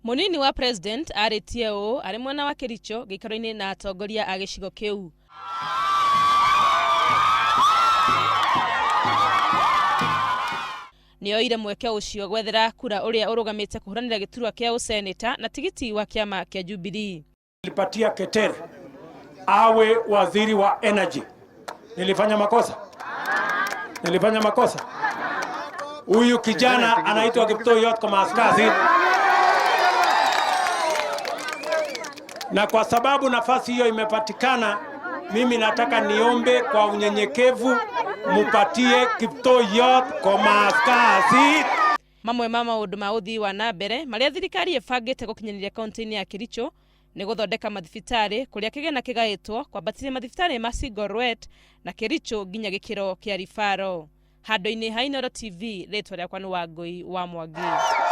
Mũnini wa President arĩtie ũũ arĩ mwena wa Kericho gĩikaro-inĩ na atongoria a gĩcigo kĩu. Nĩoire mweke ũcio gwethera kura ũrĩa ũrũgamĩte kũhũranĩra gĩturwa kĩa ũseneta na tigiti wa kĩama kĩa Jubilee. Nilipatia Keter awe waziri wa energy. Nilifanya makosa? Nilifanya makosa? Huyu kijana anaitwa Kiptuiyot Komaskazi, na kwa sababu nafasi hiyo imepatikana, mimi nataka niombe kwa unyenyekevu mupatie Kiptuiyot Komaskazi. Mamwe ma maũndũ ma ũthii wa na mbere marĩa thirikari ĩbangĩte gũkinyanĩria kaunti-inĩ ya Kericho nĩ gũthondeka mathibitarĩ kũrĩa kĩgĩna kĩgaĩtwo kwambatĩria mathibitarĩ ma Sigorwet na Kericho nginya gĩkĩro kĩa ribaro. Handũ-inĩ ha Inooro TV, rĩtwa rĩakwa nĩ Wangũi wa Mwangi.